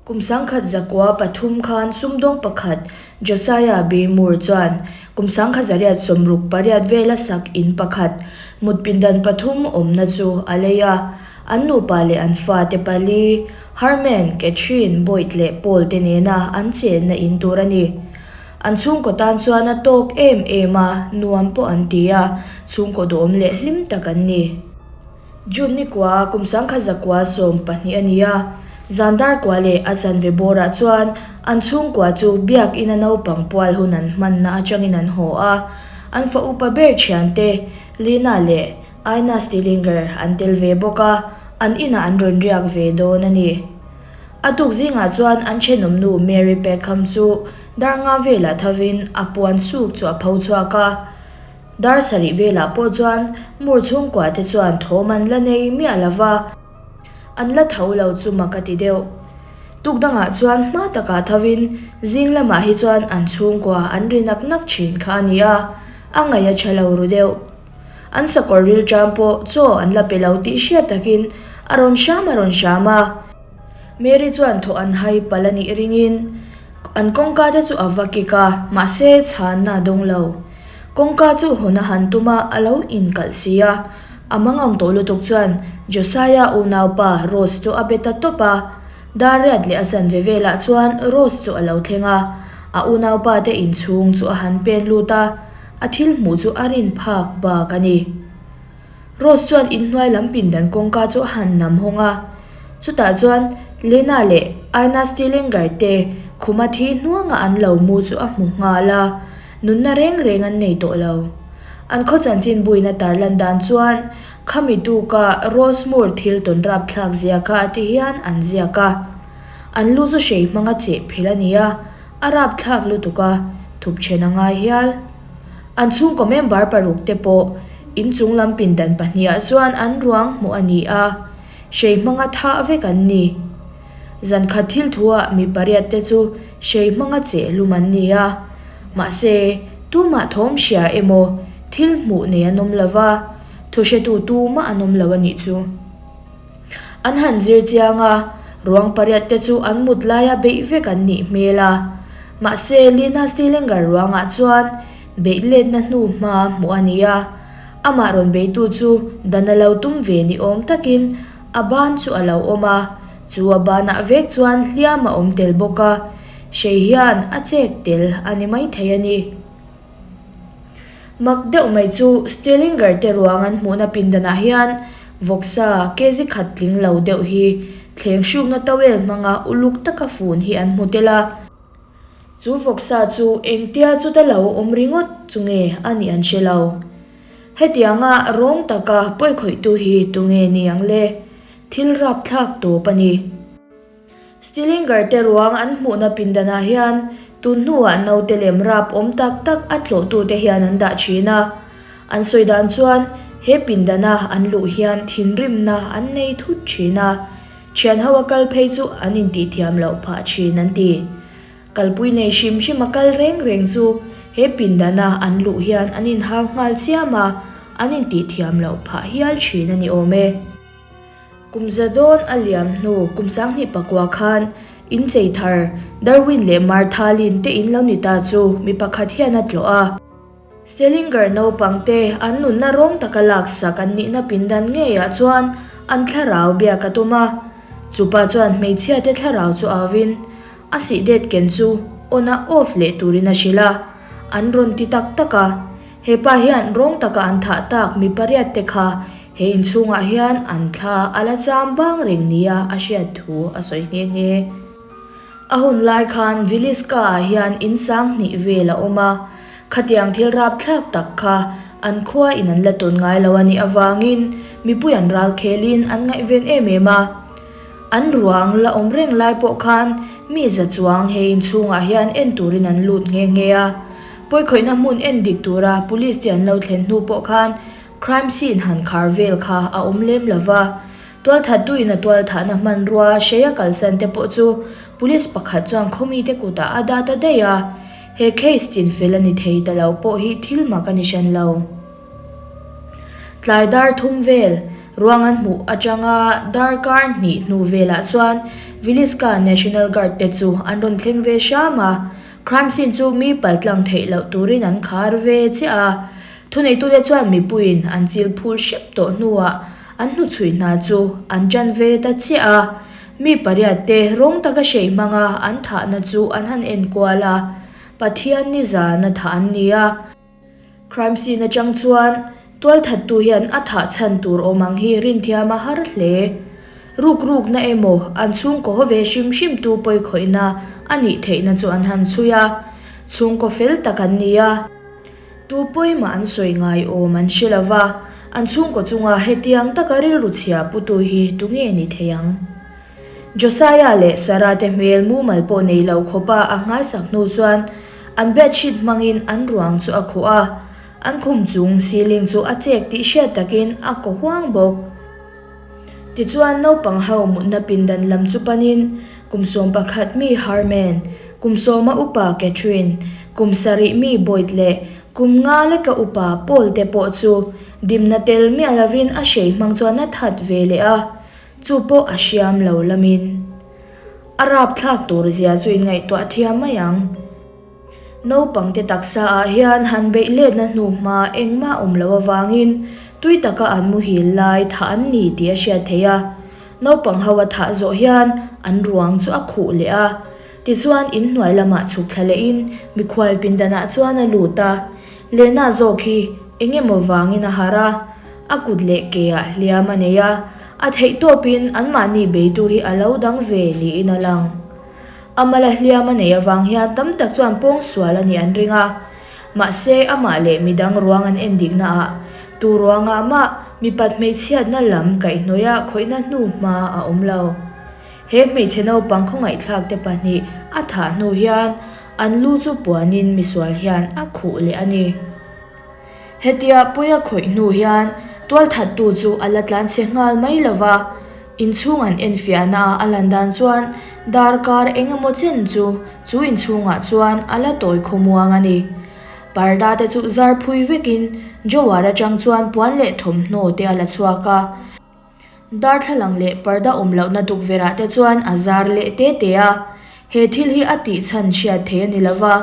Kum 1903 khan sumdawng pakhat Josiah B. Moore chuan kum 1868 vela sak in pakhat, mut pindan pathum awmna chu a lei a. An nupa leh an fate pali, Herman, Catherine, Boyd leh Paul te nena an chenna in tur a ni. An chhungkaw tan chuan a tawk em em a, nuam pawh an ti a, chhungkaw duhawm leh hlim tak an ni. June ni kua kum 1912 a ni a, zan dar kua leh a chanve bawrah chuan an chhungkua chu biakina naupang pual hun an hmanna atangin an haw a, an fa upa ber thiante Lina leh Aina Stillinger an tel ve bawk a, an inah an rawn riak ve dawn a ni. A tuk zingah chuan an thenawmnu Mary Peckham chu dar nga velah thovin a puan suk chu a pho chhuak a. Dar sarih velah pawh chuan Moore chhungkua te chuan thawm an la nei miah lo va, an la tho lo chu mak a ti deuh. Tuk dangah chuan hma takah thovin zing lamah hi chuan an chhungkua an ri nak nak thin kha a ni a, a ngaih a tha lo ru deuh. An sakawr rilṭam pawh chaw an la pe lo tih hriat takin a rawn hram a rawn hram a. Mary chuan thawh an hai palh a nih ringin an kawngka te chu a va kik a, mahse chhanna a dawng lo. Kawngka chu hawn a han tum a, a lo inkalh si a. A mangang tawh lutuk chuan Josiah unaupa Rose chu a be ta tawp a. Dar riat leh a chanve velah chuan Rose chu a lo thleng a, a unaupa te inchhung chu a han pen lut a. A thil hmuh chu a rin phak bak a ni. Rose chuan inhnuai lam pindan kawngka chu a han nam hawng a, chutah chuan Lena leh Aina Stillinger te khuma thi hnuanga an lo mu chu a hmu nghal a, nunna reng reng an nei tawh lo. An khaw chanchin buina tarlan dan chuan khami tuka Rose Moore thil tawn rapthlak zia kha ti hian an ziak a, an lu chu hrei hmanga cheh phel a ni a, A rapthlak lutuk a, thup then a ngai hial. An chhungkaw member paruk te pawh inchung lam pindan pahniha chuan an ruang hmuh a ni a, hrei hmanga thah vek an ni. Zan khat thil thuah mi pariat te chu hrei hmanga cheh hlum an ni a, mahse tumah thawm hria emaw thil hmuh nei an awm lo va, thuhretu tumah an awm lo a nih chu. An han zir chiang a, ruang pariat te chu an mut laia beih vek an nih hmel a. Mahse, Lina Stillinger ruangah chuan beih letna hnu hma hmuh a ni a. Amah rawn beitu chu dan a lo tum ve ni awm takin a ban chu a lo awm a, chu a banah vek chuan hliam a awm tel bawk a, hrei hian a chek tel a ni maithei a ni. Mak deuh mai chu Stillinger te ruang an hmuhna pindanah hian vawksa kg khat tling lo deuh hi thleng hrukna towel hmanga uluk taka fun hi an hmu tel a. Chu vawksa chu engtia chuta lo awm ringawt chu nge a nih an hre lo. Hetianga rawng taka pawikhawihtu hi tunge ni ang le? Thil rapthlak tawp a ni. Stillinger te ruang an hmuhna pindanah hian tun hnuah naute lem rap awm tak tak a tlawhtute hian an dah thin a. An sawi dan chuan he pindana an luh hian thinrimna an nei thut thin a, thianho a kal phei chu an intihthiam loh phah thin an ti. Kalpui nei hrim hrim a kal reng reng chu he pindana an luh hian an inhau nghal chiam a, an intihthiam loh phah hial thin a ni awm e. Kum za dawn a liam hnu kum 2009 khan inchei thar Darwin leh Martha Lin te in lo ni ta chu mi pakhat hian a tlawh a. Selinger naupang te an nunna rawng taka laksak an nihna pindan ngeiah chuan an thlarau biak a tum a. Chupa chuan hmeichhia te thlarau chu auvin a sih det ken chu on a off leh turin a hrilh a, an rawn ti tak tak a. He pa hian rawng taka an thah tak mi pariat te kha he inchhungah hian an thla a la cham bang reng nia a hriat thu a sawi nghe nghe. A hun lai khan Villisca ah hian in sang hnih vel a awm a, khatiang thil rapthlak tak kha an khua in an la tawn ngai lo a nih avangin mipui an ral khelin an ngaihven em em a. An ruang la awm reng lai pawh khan mi za chuang he inchhungah hian en turin an lut nghe nghe a. Pawikhawihna hmun en dik tura police te an lo thlen hnu pawh khan crime scene han khar vel kha a awm lem lo va. Tualthattuin a tualthahna hmanrua hreia kalsan te pawh chu police pakhat chuan khawmite kutah a dah ta daih a. He case chinfel a ni thei ta lo pawh hi thil mak a ni hran lo. Tlai dar thum vel. Ruang an hmuh atanga darkar hnih hnu velah chuan Villisca National Guard te chu an rawn thleng ve hram a, crime scene chu mi paltlang theih loh turin an khar ve chiah a. Thuneitute chuan mipuiin an chil phul hrep tawh hnuah an hnuchhui hna chu an ṭan ve ta chiah a. Mi pariat te rawng taka hrei hmanga an thahna chu an han enkual a, Pathian ni zana thah an ni a. Crime scene atang chuan tualthattu hian a thah chhan tur awm ang hi rinthiam a har hle. Rukrukna emaw an chhungkaw haw ve hrim hrimtu pawikhawihna a nih theihna chu an han chhui a, chhungkaw fel tak an ni a. Tu pawimah an sawi ngai awm an hre lo va, an chhungkaw chunga hetiang taka rilru chhia putu hi tunge ni thei ang? Josiah leh Sarah te hmel mumal pawh nei lo khawpa a nghaisak hnu chuan an bedsheet hmangin an ruang chu a khuh a, an khum chung ceiling chu a chek tih hriat takin a kaw huang bawk. Tichuan naupang ho mutna pindan lam chu panin kum 11 mi Herman, kum sawma upa Catherine, kum sarih mi Boyd leh kum nga leka upa Paul te pawh chu dimna tel miah lovin a hrei hmang chuan a that ve leh a, chu pawh a hriam lo lamin a rapthlak tur zia chu inngaihtuah thiam mai ang. Naupang te taksa ah hian han beih letna hnu hma engmah awm loh avangin tui taka an muhil lai thah an ni tih a hriat theih a. Naupang ho a thah zawh hian an ruang chu a khuh leh a. Tichuan inhnuai lamah chhuk thla lehin mikhual pindanah chuan a lut a. Lena zawk hi eng emaw vangin a harh a, a kut leh ke ah hliam a nei a, a theihtawpin anmahni beitu hi a lo dang ve niin a lang. A mala hliam a neih avang hian tam tak chuan pawngsual a nih an ring a. Mahse, amah leh midang ruang an endik naah tu ruangah mah mipat hmeichhiatna lam kaihhnawih khawihna hnu hma a awm lo. He hmeichhe naupang khawngaihthlak te pahnih a thah hnu hian an lu chu puanin misual hian a khuh leh a ni. Hetia pawi a khawih hnu hian tualthattu chu a la tlanchhe nghal mai lo va, inchhung an enfiahna a lan dan chuan darkar eng emaw chen chu chu inchhungah chuan a la tawi khawmuang a ni. Parda te chu zar phui vekin Jowar atang chuan puan leh thawmhnaw te a la chhuak a. Darthlalang leh parda awm lohna tukverhah te chuan a zar leh te te a, he thil hi a tih chhan hriat thei a ni lo va,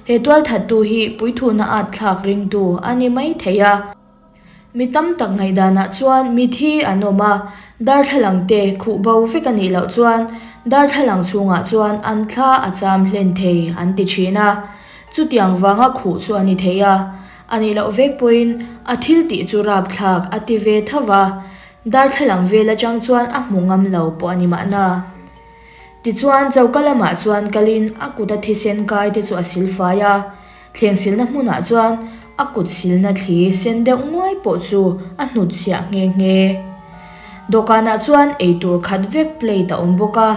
he tualthattu hi puithuna at thlak ringtu a ni mai thei a. Mi tam tak ngaihdanah chuan mithi an awm a, darthlalang te khuh bo vek a nih loh chuan darthlalang chhungah chuan an thla a cham hlen thei an ti thin a, chutiang vanga khuh chu a ni thei a. A nih loh vek pawhin a thil tih chu rapthlak a ti ve tho va, darthlalang vel atang chuan a hmu ngam lo pawh a ni mahna. Tichuan choka lamah chuan kalin a kuta thisen kai te chu a sil fai a, thleng silna hmunah chuan a kut silna thli sen deuh nguai pawh chu a hnutchhiah nghe nghe. Dawhkanah chuan eitur khat vek plate a awm bawk a,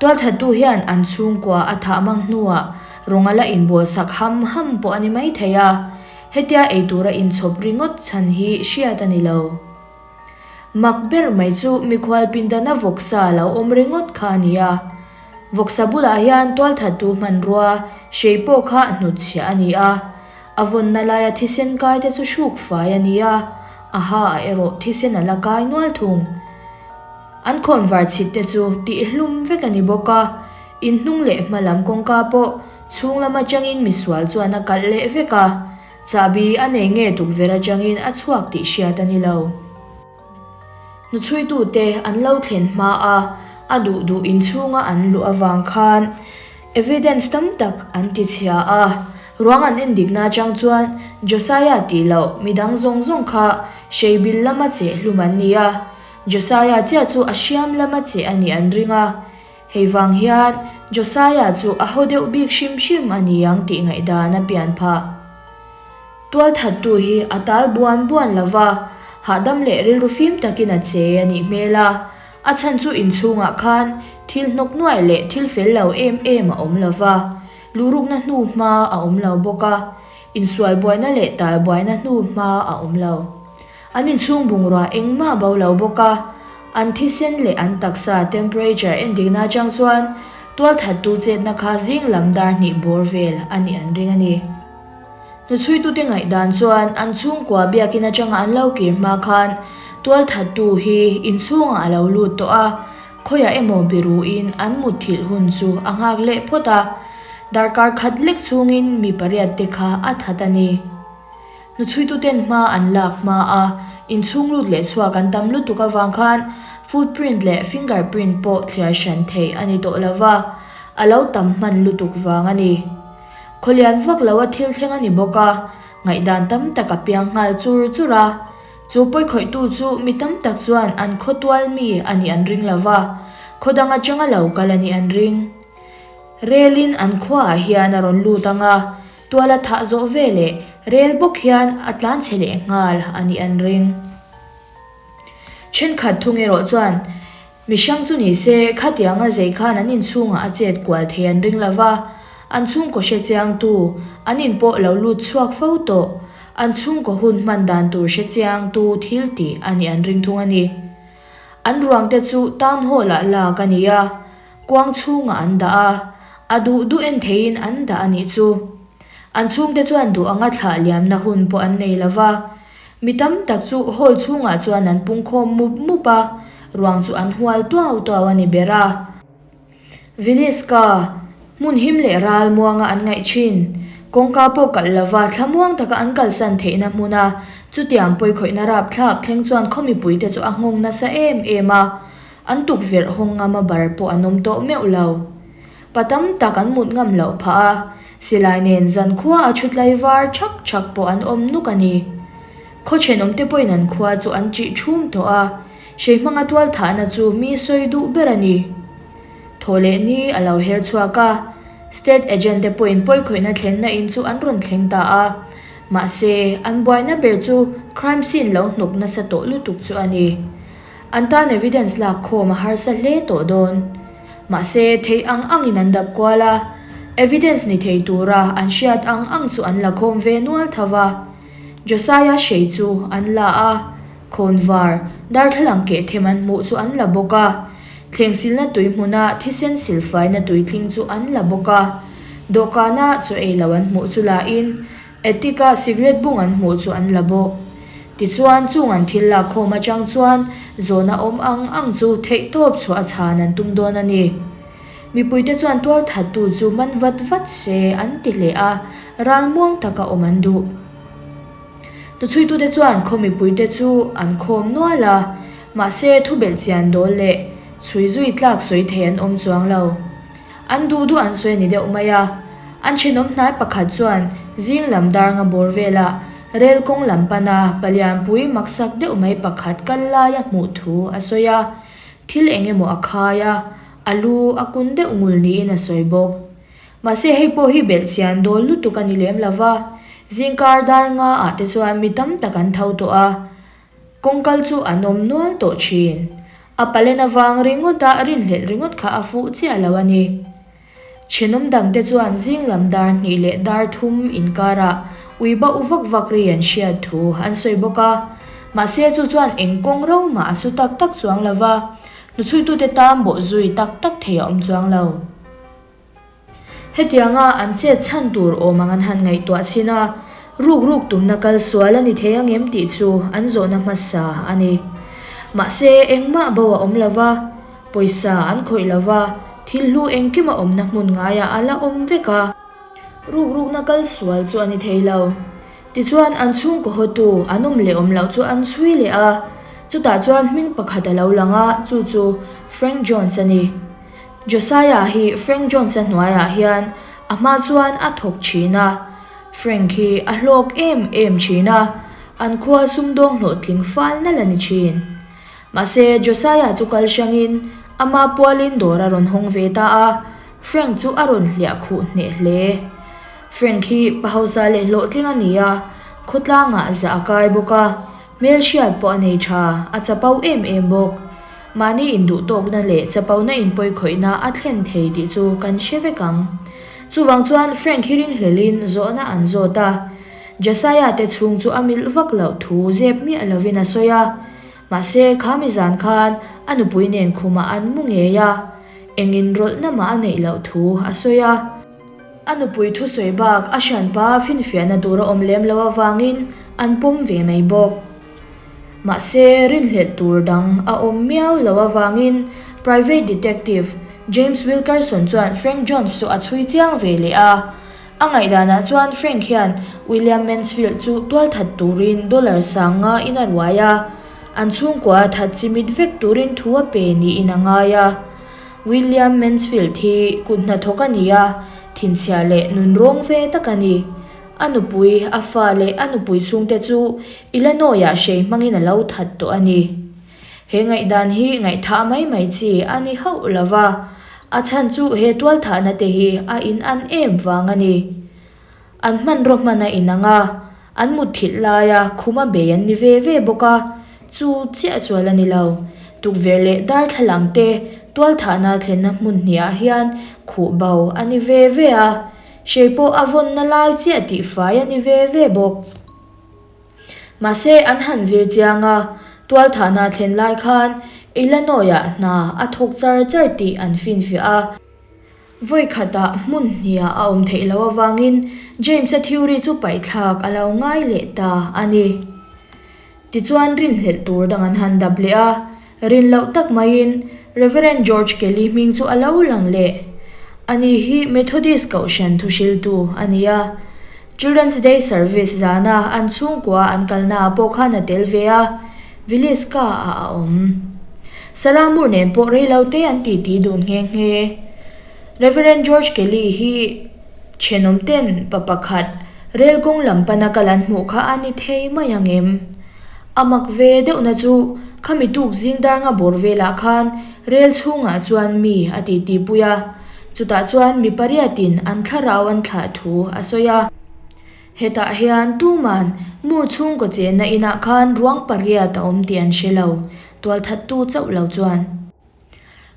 Tualthattu hian an chhungkua a thah mang hnuah rawng a la inbawl sak ham ham pawh a ni mai thei a, hetia eitura inchhawp ringawt chhan hi hriat a ni lo. Mak ber mai chu mikhual pindana vawksa lo awm ringawt kha a ni a, vawksa bulah hian tualthattu hmanrua hrei pawh kha hnutchhiah a ni a, a vawnna laia thisen kai te chu hruk fai a ni a, a ha ah erawh thisen a la kai nual thung. An khawnvar chhit te chu tihhlum vek a ni bawk a, in hnung leh hma lam kawngka pawh chhung lam atangin misual chuan a kalh leh vek a, chahbi a nei nge tukverh atangin a chhuak tih hriat a ni lo. Hnuchhuitute an lo thlen hma a, a duh duh inchhunga an luh avang khan evidence tam tak an ti chhia a, ruang an endikna atang chuan Josiah tih loh midang zawng zawng kha hreibil lama chehhlum an ni a, Josiah chiah chu a hriam lama che a nih an ring a, hei vang hian Josiah chu a haw deuh bik hrim hrim a ni ang tih ngaihdan a pian phah. Tualthattu hi a tal buan buan lo va, hahdam leh rilru fim takin a che a nih hmel a, a chhan chu inchhungah khan thil hnawk nuaih leh thil fel lo em em a awm lo va, luhrukna hnu hma a awm lo bawk a, insual buaina leh tal buaina hnu hma a awm lo. An inchhung bungrua engmah bo lo bawk a, an thisen leh an taksa temperature endikna atang chuan tualthattu chetna kha zing lam dar hnih bawr vel a nih an ring a ni. Hnuchhuitute ngaihdan chuan an chhungkua biakin atanga an lo kir hma khan Tualthattu hi inchhungah a lo lut tawh a, khawiah emaw biruin an mutthilh hun chu a nghak leh phawt a, darkar khat lek chhungin mi pariat te kha a that a ni. Hnuchhuituten hma an lak hma a, inchhung lut leh chhuak an tam lutuk avang khan footprint leh fingerprint pawh thliar hran theih a ni tawh lova, a lo tam hman lutuk vang a ni. Khawlian vak lo a thil thleng a ni bawk a, ngaihdan tam tak a piang nghal chur chur a. Chu pawikhawihtu chu mi tam tak chuan an khawtual mi a nih an ring lova, khaw dang atanga lo kal a nih an ring. Relin an khuaah hian a rawn lut ang a, Tual a thah zawh ve leh rel bawk hian a tlan chhe leh nghal a nih an ring. Thenkhat thung erawh chuan mihrang chu ni se khatianga zei khan an inchhungah a chet kual thei an ring lova, an chhungkaw hre chiangtu an in pawh lo lut chhuak fo tawh, an chhungkaw hun hman dan tur hre chiangtu thil tih a nih an ring thung a ni. An ruang te chu town hall ah lak a ni a, Kuang chhungah an dah a, a duh duh en theiin an dah a nih chu. An chhungte chuan duh anga thlah liamna hun pawh an nei lo va. Mi tam tak chu hall chhungah chuan an pungkhawm mup mup a, ruang chu an hual tuau tuau a ni ber a. Viliska, hmun him leh ral muanga an ngaih thin. Kawngka pawh kalh lova thlamuang taka an kalsan theihna hmuna chutiang pawikhawihna rapthlak thleng chuan khaw mipuite chu a nghawng nasa em em a. An tukverh hawng ngama bar pawh an awm tawh meuh lo. Pa tam tak an mut ngam loh phah a, silai nen zankhua a thu tlai var thak thak pawh an awm nuk a ni. Khaw thenawmte pawhin an khua chu an ṭih ṭhum tawh a, hrei hmanga tual thahna chu mi sawi duh ber a ni. Thaw leh ni a lo her chhuak a, State agent te pawhin pawikhawihna thlenna in chu an rawn thleng ta a, mahse an buaina ber chu crime scene lo hnawk nasa tawh lutuk chu a ni. An tan evidence lak khawm a harsa hle tawh dawn. Mahse, theih ang angin an dap kual a, evidence ni thei tura an hriat ang ang chu an la khawm ve nual tho va. Josiah hrei chu an la a, khawnvar, darthlalang keh them an hmuh chu an la bawk a, thleng silna tui hmuna thisen silfaina tuitling chu an la bawk a, dawhkana chaw ei lo an hmuh chu la in, Attic-a cigarette bung an hmuh chu an la bawk. Tichuan, chung an thil lak khawm atang chuan zawhna awm ang ang chu theihtawp chhuah a chhan an tum dawn a ni. Mipuite chuan tualthattu chu man vat vat se an ti hle a, ralmuang taka awm an duh. Tuchhuitute chuan khaw mipuite chu an khawm nual a, mahse thubelh chian dawl leh chhui zui tlak sawi thei an awm chuang lo. An duh duh an sawi a ni deuh mai a. An thenawm hnai pakhat chuan zing lam dar nga bawr velah rel kawng lam pana palianpui maksak deuh mai pakhat kal laia hmuh thu a sawi a. Thil eng emaw a khai a, a lu a kun deuh ngul niin a sawi bawk. Mahse hei pawh hi belh chian dawl lutuk a ni lem lo va, zingkar dar nga ah te chuan mi tam tak an tho tawh a. Kawngkal chu an awm nual tawh thin. A palen avang ringawta rinhlelh ringawt kha a fuh chiah lo a ni. Thenawm dangte chuan zing lam dar hnih leh dar thum inkarah ui ba u vak vak ri an hriat thu an sawi bawk a. Mahse chu chuan eng kawng ro mah a su tak tak chuang lo va, hnuchhuitute tan bawhzui tak tak thei a awm chuang lo. Hetianga an chet chhan tur awm ang an han ngaihtuah chhin a, ruk ruk tumna kal sual a ni thei ang em tih chu an zawhna hmasa a ni. Mahse, engmah bo a awm lo va, pawisa an khawih lo va, thil hlu engkim a awmna hmun ngaiah a la awm vek a. Ruk rukna kal sual chu a ni thei lo. Tichuan, an chhungkaw hawtu an awm leh awm loh chu an chhui leh a, chutah chuan hming pakhat a lo lang a, chu chu Frank Jones a ni. Josiah hi Frank Jones-a hnuaiah hian a hma chuan a thawk thin a, Frank hi a hlawk em em thin a, an khua sumdawng hlawhtling fal nalh a ni thin. Mahse, Josiah chu kal hrangin ama pualin dawr a rawn hawng ve ta a, Frank chu a rawn hliah khuh hneh hle. Frank hi pa hausa leh hlawhtling a ni a, khawtlangah zah a kai bawk a, hmelhriat pawh a nei tha, a chapo em em bawk. Mahni induhtawkna leh chapona inpawikhawihna a thlen thei tih chu kan hre vek ang. Chuvang chuan Frank hi ringhlelin zawhna an zawt a, Jasiah te chhung chu a milh vak loh thu zep miah lovin a sawi a. Mahse, kha mi zan khan a nupui nen khumah an mu ngei a, eng inrawlhna mah a neih loh thu a sawi a. A nupui thusawi bak a hranpa finfiahna tur a awm lem loh avangin an pawm ve mai bawk. Mahse, rinhlelh tur dang a awm miau lo avangin private detective James Wilkerson chuan Frank Jones chu a chhui chiang ve leh a. A ngaihdanah chuan Frank hian William Mansfield chu tualthat turin dollar 5000 in a ruai a, an chhungkua that chimit vek turin thu a pe niin a ngai a. William Mansfield hi kut hnathawk a ni a, thinchhia leh nunrawng ve tak a ni. A nupui, a fa leh a nupui chhungte chu Illinois-ah hrei hmangin a lo that tawh a ni. He ngaihdan hi ngaihthah mai mai chi a ni hauh lo va, a chhan chu he tualthahna te hi a inan em vang a ni. An hmanraw hman a inang a, an mutthilh laia khuma bei an ni ve ve bawk a, chu chiah chual a ni lo. Tukverh leh darthlalang te tualthahna thlenna hmun hniah hian khuh bo a ni ve ve a, Hrei pawh a vawnna lai chiah tih fai a ni ve ve bawk. Mahse, an han zir chiang a, tualthahna thlen lai khan Illinois-ah hna a thawk char char tih an finfiah a. Vawi khatah hmun hniah a awm theih loh avangin James-a theory chu paihthlak a lo ngai leh ta a ni. Tichuan rinhlelh tur dang an han dap leh a, rin loh tak maiin Reverend George Kelly hming chu a lo lang leh. Ani hi Methodist Kohhran thuhriltu a ni a, Children's Day Service zana an chhungkua an kalnaah pawh khan a tel ve a, Villisca-ah a awm. Sarah Moore nen pawh reilote an titi dun nghe nghe. Reverend George Kelly hi Thenawm ten pa pakhat rel kawng lam pana kal an hmuh kha a ni thei mai ang em? A mak ve deuhna chu khami tuk zing dar nga bawr velah khan rel chhungah chuan mi a titi pui a, chutah chuan mi pariatin an thlarau an thlah thu a sawi a. Hetah hian tuman mur chhungkaw chenna inah khan ruang pariat a awm tih an hre lo, tualthattu chauh lo chuan.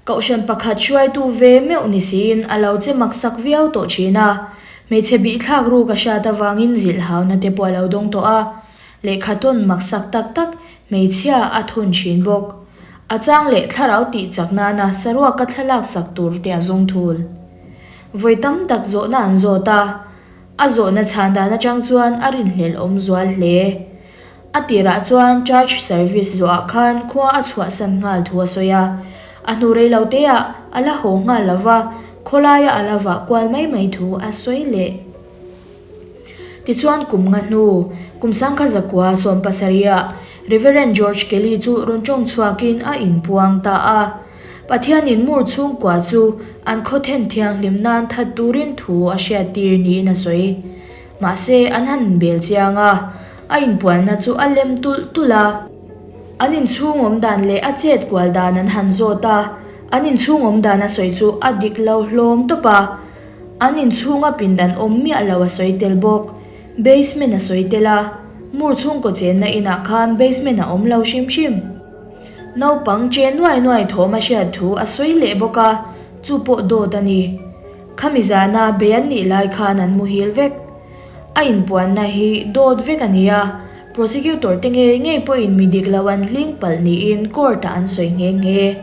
Kohhran pakhat hruaitu ve meuh ni siin a lo che maksak viau tawh thin a, hmeichhe bihthlak ruk a hriat avangin zilhhauna te pawh a lo dawng tawh a, lehkha tawn maksak tak tak hmeichhia a thawn thin bawk. A chang leh thlarau tih chak nana saruaka thlalak sak tur te a zawng thul. Vawi tam tak zawhna an zawt a, a zawhna chhan dan atang chuan a rinhlelh awm zual hle. A tirah chuan church service zawhah khan khua a chhuahsan nghal thu a sawi a, a hnu rei lo teah a la haw nghal lo va, khawlaia a la vah kual mai mai thu a sawi leh. Tichuan kum nga hnu, kum sangkha zakua sawmpasarihah Reverend George Kelly chu rawn tawng chhuakin a inpuang ta a. Pathianin Moore chhungkua chu an khawthen thianghlim nan that turin thu a hriattir niin a sawi. Mahse, an han bel chiang a, a inpuanna chu a lem tulh tulh a. An inchhung awm dan leh a chet kual dan an han zawt a, an inchhung awm dan a sawi chu a dik lo hlawm tawp a. An inchhunga pindan awm miah lo a sawi tel bawk. Basement a sawi tel a, Mur chhungkaw chenna inah khan basement a awm lo hrim hrim. Naupang che nuai nuai thawm a hriat thu a sawi leh bawk a, chu pawh dawt a ni. Khami zana bei an nih lai khan an muhil vek. A inpuanna hi dawt vek a ni a, prosecutor te ngei ngei pawhin mi dik lo an hling palh niin court ah an sawi nghe nghe.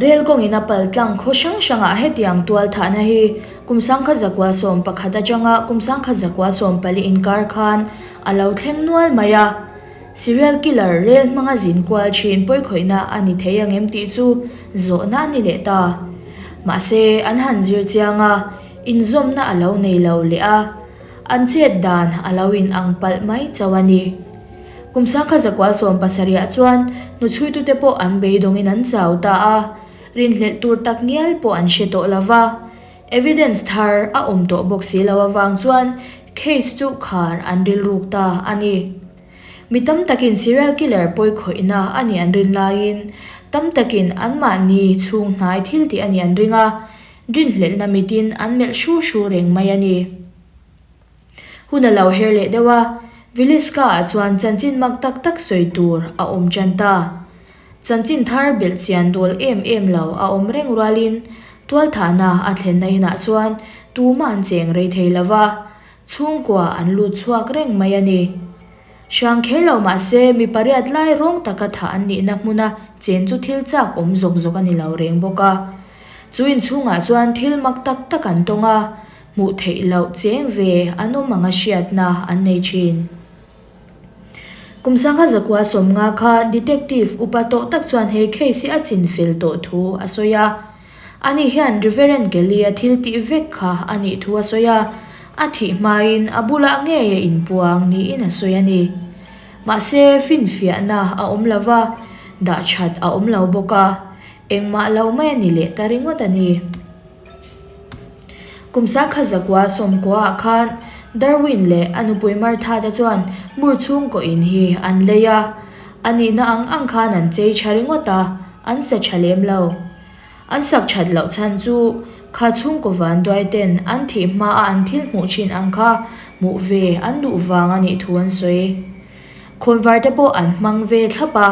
Rel kawngin a pal tlang khaw hrang hrangah hetiang tual thahna hi kum 1911 atanga kum 1914 inkar khan a lo thleng nual mai a. Serial killer rel hmanga zin kual thin pawikhawihna a ni thei ang em tih chu zawhna a ni leh ta. Mahse, an han zir chiang a, inzawmna a lo nei lo leh a, an chet dan a lo in ang palh mai chauh a ni. Kum 1917 ah chuan hnuchhuitute pawh an beidawngin an chau ta a, rinhlelh tur tak ngial pawh an hre tawh lo va. Evidence thar a awm tawh bawk si lo avang chuan case chu khar an rilruk ta a ni. Mi tam takin serial killer pawikhawihna a nih an rin laiin tam takin anmahni chhung hnai thil tih a nih an ring a, rinhlelhna mitin an melh hru hru reng mai a ni. Hun a lo her leh deuh a, Villisca-ah chuan chanchin mak tak tak sawi tur a awm tan ta. Chanchin thar belh chian dawl em em lo a awm reng rualin tualthahna a thlenna inah chuan tumah an cheng rei thei lo va, Chhungkua an lut chhuak reng mai a ni. Hrang kher lo mah se mi pariat lai rawng taka thah an nihna hmuna chen chu thil chak awm zawk zawk a ni lo reng bawk a. Chu inchhungah chuan thil mak tak tak an tawng a, hmuh theih loh cheng ve an awm anga hriatna an nei thin. Kum 1950 khan detective upa tawh tak chuan he case hi a chinfel tawh thu a sawi a. Ani hian Reverend Kelly-a thil tih vek kha a nih thu a sawi a, a thih hmain a bulah ngei a inpuang niin a sawi a ni. Mahse, finfiahna a awm lo va, dah that a awm lo bawk a, engmah lo mai a ni leh ta ringawt a ni. Kum 1990 ah khan Darwin leh a nupui Martha te chuan Moore chhungkaw in hi an lei a, a nihna ang ang khan an chei tha ringawt a, an sa tha lem lo. An sak that loh chhan chu kha chhungkaw vanduai ten an thih hma a an thil hmuh thin ang kha hmuh ve an duh vang a nih thu an sawi. Khawnvar te pawh an hmang ve thlap a.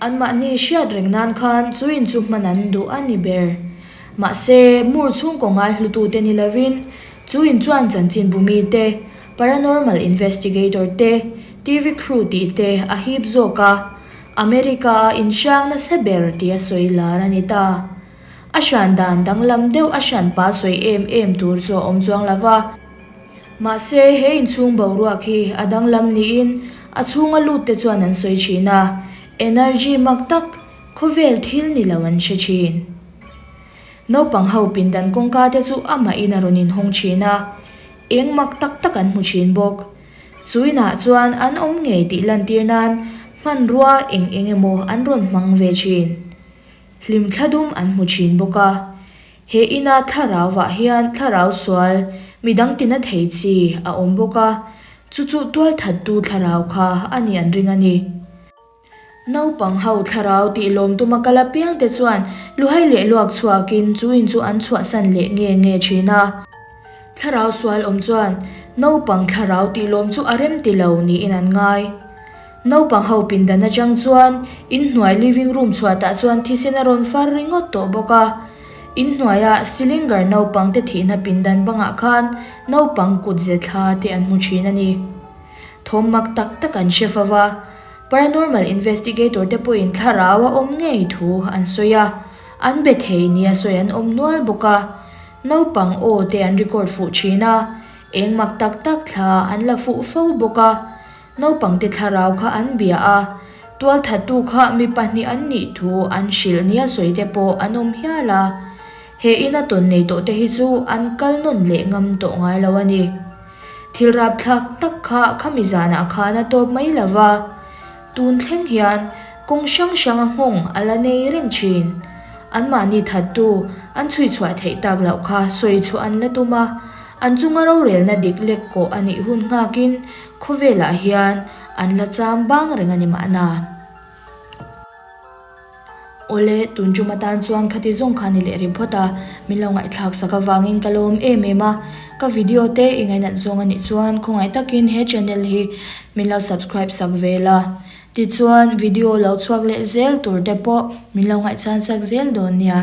Anmahni hriat reng nan khan chu in chu hman an duh a ni ber. Mahse, Moore chhungkaw ngaihlutute ni lovin, chu in chuan chanchinbu mite, paranormal investigator te, TV crew tih te a hip zawk a, America-a inhrang nasa ber tia sawi lar a ni ta. A hran dan danglam deuh a hranpa sawi em em tur chu a awm chuang lo va. Mahse, he inchhung boruak hi a danglam niin a chhunga lut te chuan an sawi thin a, energy mak tak, khawvel thil ni lo an hre thin. Naupang ho pindan kawngka te chu amahin a rawn inhawng thin a, eng mak tak tak an hmu thin bawk. Chu inah chuan an awm ngei tih lantir nan hmanrua eng eng emaw an rawn hmang ve thin. Hlimthla dum an hmu thin bawk a. He ina thlarauvah hian thlarau sual midang tina thei chi a awm bawk a, chu chu tualthattu thlarau kha a nih an ring a ni. Naupang ho thlarau tih lawm tuma kal apiang te chuan luhai leh luak chhuakin chu in chu an chhuahsan leh nge nge thin a. Thlarau sual awm chuan naupang thlarau tih lawm chu a rem ti lo niin an ngai. Naupang ho pindan atang chuan inhnuai living room chhuatah chuan thisen a rawn far ringawt tawh bawk a. Inhnuaia Silinger naupang te thihna pindan bangah khan naupang kut ze thla te an hmu thin a ni. Thawm mak tak tak an hre fo va, paranormal investigator te pawhin thlarau a awm ngei thu an sawi a, an be thei nia sawi an awm nual bawk a. Naupang aw te an record fuh thin a, eng mak tak tak thla an la fuh fo bawk a. Naupangte thlarau kha an bia a, tualthattu kha mi pahnih an nih thu an hrilh nia sawi te pawh an awm hial a. He ina tawn nei tawh te hi chu an kal nawn leh ngam tawh ngai lo a ni. Thil rapthlak tak kha khami zanah khan a tawp mai lo va, tun thleng hian kawng hrang hranga nghawng a la nei reng thin. Anmahni thattu an chhui chhuah theih tak loh kha sawi chhuah an la tum a, an chunga rorelna dik lek kawh a nih hun nghakin Khawvelah hian an la cham bang reng a ni mahna. Awle, tun tum atan chuan khati zawng kha ni leh ri phawt a, min lo ngaihthlak sak avangin ka lawm em em a. Ka video te i ngainat zawng a nih chuan khawngaih takin he channel hi min lo subscribe sak ve la. Tichuan video lo chhuak leh zel tur te pawh min lo ngaihchan sak zel dawn nia.